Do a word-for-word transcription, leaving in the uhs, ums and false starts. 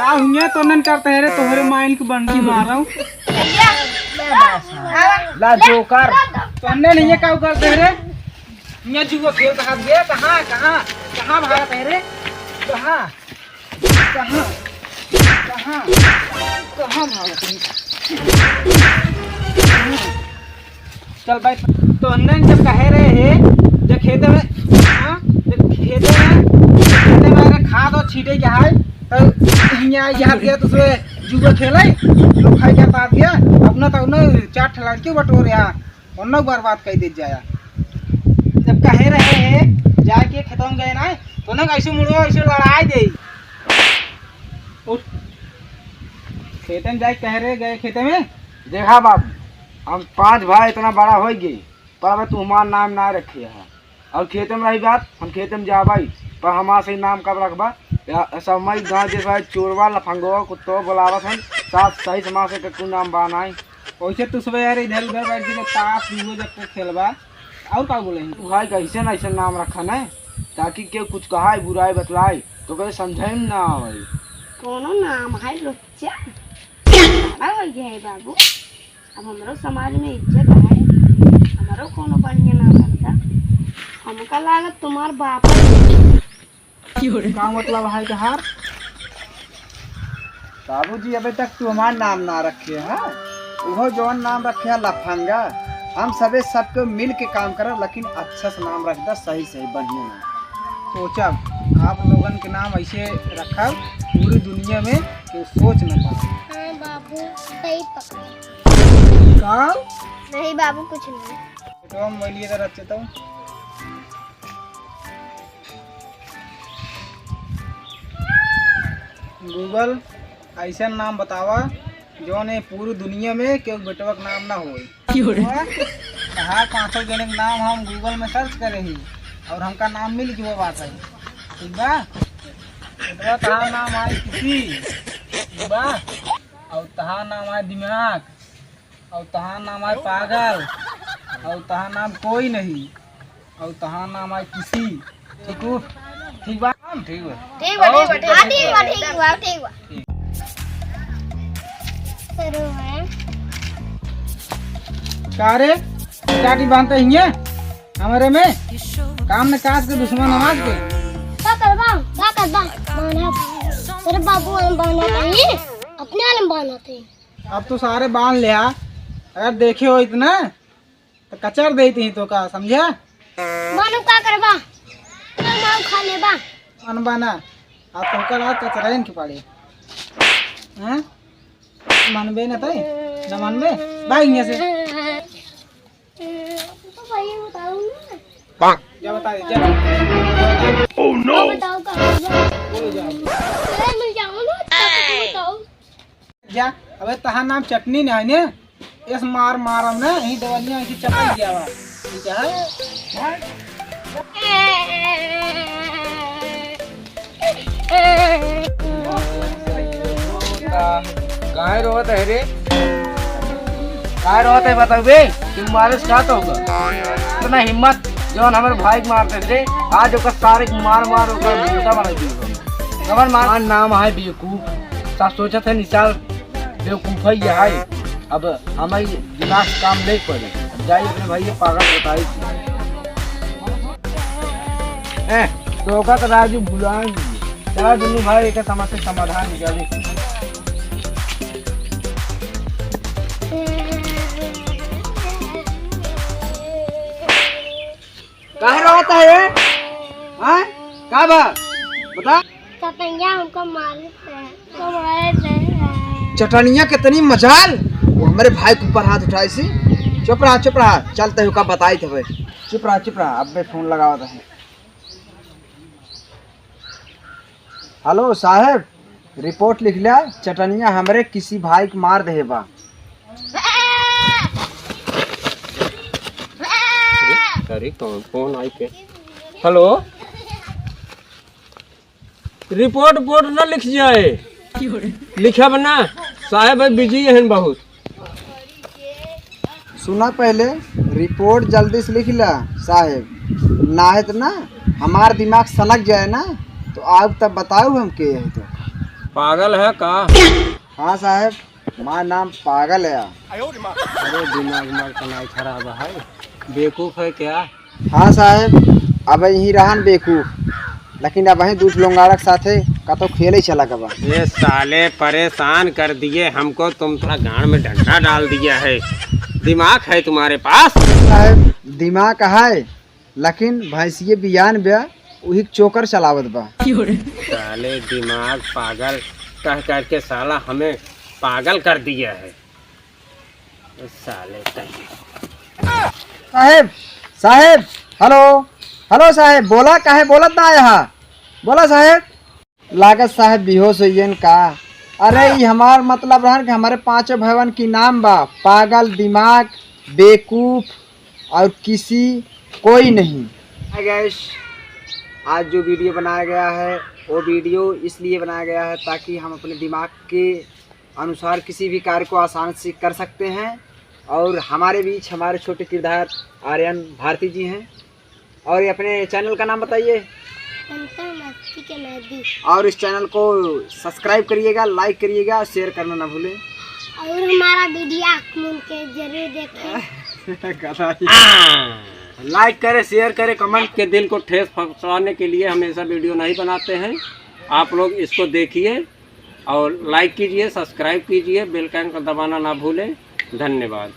आ हुइया तो नन करते है रे, तोहरे माइन के बंडी मारौ। ला जोकर। तो नन ये का करते है रे? ये जुआ खेल कहाँ गया? कहाँ, कहाँ, कहाँ भागत है रे? कहाँ? कहाँ? कहाँ? कहाँ भागत है? चल भाई, तो हमने जब कहे रहे हैं, जब खेते में, हाँ, जब खेते में, खेते में अगर खाद और छीटे के है, तो यहाँ, यहाँ दिया तो उसमें जुआ खेले, लोग खाई के पास दिया, अपना तो उन्हें चार ठे लड़के बटोर यहाँ, उन्हें बर्बाद कर दे जाया। जब कहे रहे हैं, जाके खेतों में गए ना, तो उन्हें ऐसे मुड़ो, ऐसे लड़ाई दे। उठ। खेते में जाए कह रहे, गए खेते में। देखा बाबू, हम पाँच भाई इतना बड़ा हो गए, पर अब तू हमार नाम ना रखे है। और खेते में रही बात, हम खेते में जाबाई, पर हमार सही नाम कब रखबा? या सब मैं गाँव जैसा है, चोरवा, लफंगवा, कुत्तो बुलावत हन, साथ सही समाज से कक्कू नाम बनाई। वैसे तू सुबह यार इधर उधर बैठ के ताश, लूडो जब तक खेलबा, और का बोले हैं? तू भाई कैसे ना ऐसे नाम रखा ना, ताकि केहू कुछ कहाई, बुराई बतलाई, तो कहे समझे में ना आवे। कोनो नाम है लुच्चा? बड़ा हो गया है बाबू। अब हमरो समाज में इज्जत है, हमरो कोनो बढ़िया नाम रखता। हमका लागत तुम्हार बाप है। का मतलब है तहार? बाबूजी, अबे तक तू हमार नाम ना रखे है, उहो जौन नाम रखे है लफंगा। हम सबे सबके मिल के काम करब, लेकिन अच्छा से नाम रख दे, सही सही बढ़िया नाम। सोचब आप लोगन के नाम ऐसे रखब, पूरी दुनिया में केहू सोच न पावे। हाँ बाबू, सही पकड़े। का? नहीं बाबू, कुछ नहीं। बेटवा मोबाइल ये रख देता हूँ। Google, ऐसा नाम बतावा जौन ये पूरी दुनिया में केहू बेटवा के नाम ना होई। क्यों रे? तहार पाँचों जने के नाम हम Google में search करे ही और हमका नाम मिल गयो बात है। ठीक बा? बेटवा तहार नाम है किसी, ठीक बा? और तहार नाम है दिमाग, और तहार नाम है पागल, और तहार नाम कोई नहीं, और तहार नाम है किसी। ठीक हो? ठीक बा? ठीक बा। ठीक बा, ठीक बा, ठीक बा, ठीक बा, ठीक बा, ठीक बा। शुरू है। का रे? काटी बांधते हिये? हमारे में? काम न काज के दुश्मन आवाज के। का करबा? का करबा? बांधा। तेरे बाबू हम बांधा नहीं, अपने आलम बांधा थे। अब तो सारे बांध लिया, अगर देखे हो इतना तो कचर देती ही तो का, समझा? मानो का करबा? तो मार खा लेबा। मनबा ना, अब तो का आज कचराइन के पड़े। हैं? मनबे ना तई? ना मनबे? भाग यहाँ से। तो भाई बताओ ना। जा बता दे, जा। Oh no! बताओ का करबा? बोलो जा। अरे मिल जाओ ना, बताओ। जा, अबे तहार नाम चटनी नहीं है ने? इस मार मारम ना, यही दवनिया की चपक गया बा। ठीक है? काहे रोवत है रे? काहे रोवत है बताओ बे? कि मारे से का तो होगा? इतना हिम्मत जौन हमारे भाई के मारते थे, आज ओकर सारे के मार मार ओकर भूसा बना दियो। कवन मार? हमार नाम है बेवकूफ। सब सोचत है निसार बेवकूफ है ये है। अब हमारी दिमाग काम नहीं पड़े। अब जाइए अपने भाई ये पागल बताई थी। ए, तो का तो राजू भुलाएंगे। चला दुनू भाई एक समस्या समाधान निकाले। काहे रोता है ये? हाँ? का बा? बता। चटनिया हमको मारे थे, हमको मारे थे। चटनिया कितनी मजाल, वो हमारे भाई के ऊपर हाथ उठाए सी। चुप रहा, चुप रहा, चलते हुए का बताई थे भाई। चुप रहा, चुप रहा, अब मैं फोन लगावत है। हेलो साहेब, रिपोर्ट लिख लिया, चटनिया हमरे किसी भाई के मार देहे बा। अरे, अरे, कौन, कौन आई के? हेलो, रिपोर्ट, रिपोर्ट ना लिख जाए, लिखब ना, साहेब बिजी हैं बहुत। सुना पहले, रिपोर्ट जल्दी से लिख ला साहेब, नाहित ना हमार दिमाग सनक जाए ना, तो आउब तब बताउब हम के है तो। पागल है का? हाँ साहेब, हमार नाम पागल है। अरे दिमाग मार तो नहीं खराब है, बेवकूफ है क्या? हाँ साहेब, अब यहीं रहन बेवकूफ, लेकिन अब वहीं दूठ लोंगाड़क साथे कतो खेले चला गवा। ये साले परेशान कर दिए हमको, तुम थोड़ा गांड में डंडा डाल दिया है। दिमाग है तुम्हारे पास? साहेब, दिमाग है, लेकिन भैंसिए बियान बा, उही चोकर चलावत बा। साले दिमाग पागल कह करके साला हमें पागल कर दिया है। साले कहीं। साहेब, साहेब, हेलो, हेलो साहेब, बोला, काहे बोलत ना आया हा? बोला साहेब। लागत साहेब बेहोश होइयन का? अरे, ई हमार मतलब रहन कि हमारे पांचों भैवन की नाम बा, पागल, दिमाग, बेवकूफ और किसी कोई नहीं। Hi guys, आज जो वीडियो बनाया गया है, वो वीडियो इसलिए बनाया गया है ताकि हम अपने दिमाग के अनुसार किसी भी कार्य को आसान से कर सकते हैं। और हमारे बीच हमारे छोटे किरदार आर्यन भारती जी हैं। और ये अपने चैनल का नाम बताइए। अंतर मस्ती के नदी। और इस चैनल को सब्सक्राइब करिएगा, लाइक करिएगा, शेयर करना ना भूलें। और हमारा वीडियो आप लोग के जरूर देखें। गधा ही। लाइक करें, शेयर करें, कमेंट। के दिल को ठेस पहुंचाने के लिए हम ऐसा वीडियो नहीं बनाते हैं। आप लोग इसको देखिए और लाइक कीजिए, सब्सक्राइब कीजिए, बेल आइकन को दबाना ना भूलें। धन्यवाद।